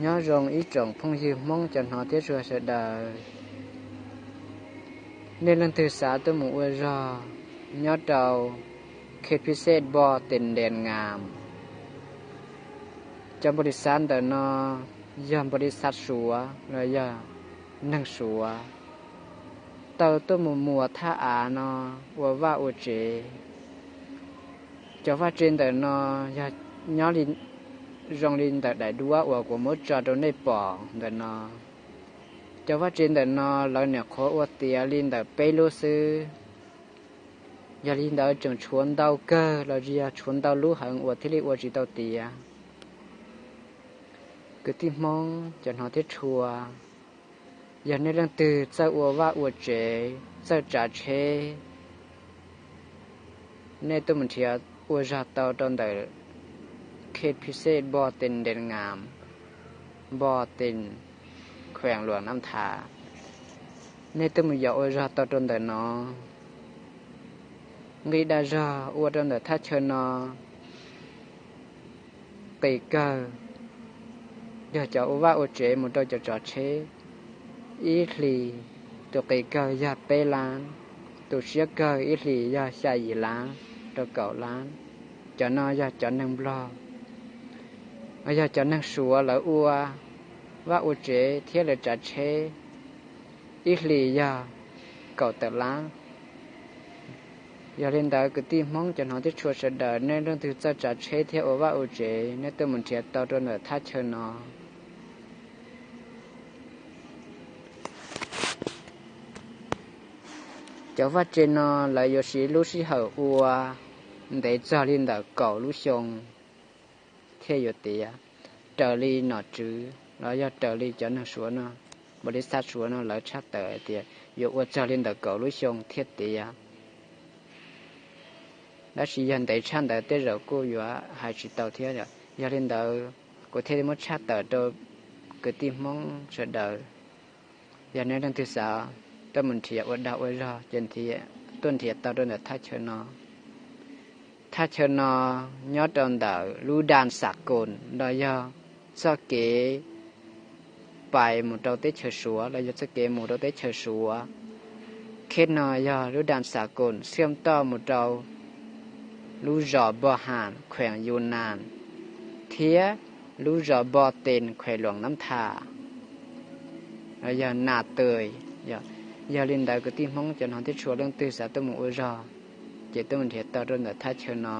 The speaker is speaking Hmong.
Nyob zoo ib tsoom phooj ywg Hmoob cov hnov thiab tshua sawv daws. Nej leej twg xav tuaj mus ua zog nyob rau Khej Phij Xej Npoj Tes Ntes Ngam, cov npaus lis xav ntawm no yog npaus lis xav Suav los yog neeg Suav tau tuaj mus muas thaj av no ua vaj ua tsev. Cov vaj tsev ntawm no yog nyob li zoo li ntawm daim duab uas kuv muab tso rau nej pom ntawm no. Cov vaj tsev ntawm no lawv nyuam qhuav ua tiav li ntawm peb lub xwb. Yog li ntawd tseem tshuav ntau kawg los sis yog tshuav ntau lub heev uas thiaj li ua tsis tau tiav. Kwv tij Hmoob cov hnov thiab tshua, yog nej leej twg txawj ua vaj ua tsev, txawj tsav tsheb, nej tuaj mus nrhiav ua zog tau rau ntawm Khej Phij Xej Npoj Tes Ntes Ngam, Npoj Tes, Khuees Luam Nab Tha. Nej tuaj mus yos ua zog tau rau ntawm no. Nqi dag zog ua rau ntawm thaj chaw no qis kawg yog cov ua vaj ua tsev mus rau cov tsav tsheb. Ib hlis tus qis kawg yog peb lab, tus siab kawg ib hlis yog xya yim lab rau kaum lab. Cov no yog cov neeg Nplog, yog cov neeg Suav lawv ua vaj ua tsev thiab lawv tsav tsheb, ib hlis yog kaum tawm lab. Yog li ntawd kwv tij Hmoob cov hnov thiab tshua sawv daws, nej leej twg txawj tsav tsheb thiab ua vaj ua tsev, nej tuaj mus nrhiav tau rau ntawm thaj chaw no. Cov vaj tsev no lawv yuav siv lub sij hawm ua ntev txog li ntawm kaum lub xyoo thiaj yuav tiav. Raws li nom tswv los yog raws li cov neeg Suav no, npaus lis xav Suav no lawv tshaj tawm hais tias yuav ua txog li ntawm kaum lub xyoo thiaj tiav. Tab sis yog ntev tshaj ntawd tej zaum kuj yuav hais tsis tau thiab. Yog li ntawd kuv thiaj li muab tshaj tawm rau kwv tij Hmoob sawv daws. Yog nej leej twg xav tuaj mus nrhiav ua dag ua zog ces tuaj nrhiav tau rau ntawm thaj chaw no. Thaj chaw no nyob rau ntawm lub daj xam koos los yog txoj kev pais mus rau teb chaws Suav los yog txoj kev mus rau teb chaws Suav. Khej no yog lub daj xam koos xiam toj mus rau lub zos Npoj Ham, Khuees Yus Nas, thiab lub zos Npoj Tes, Khuees Luam Nab Tha, yog Nas Tws. Yog li ntawd kwv tij Hmoob cov hnov thiab tshua leej twg xav tuaj mus ua zog ces tuaj mus nrhiav tau rau ntawm thaj chaw no.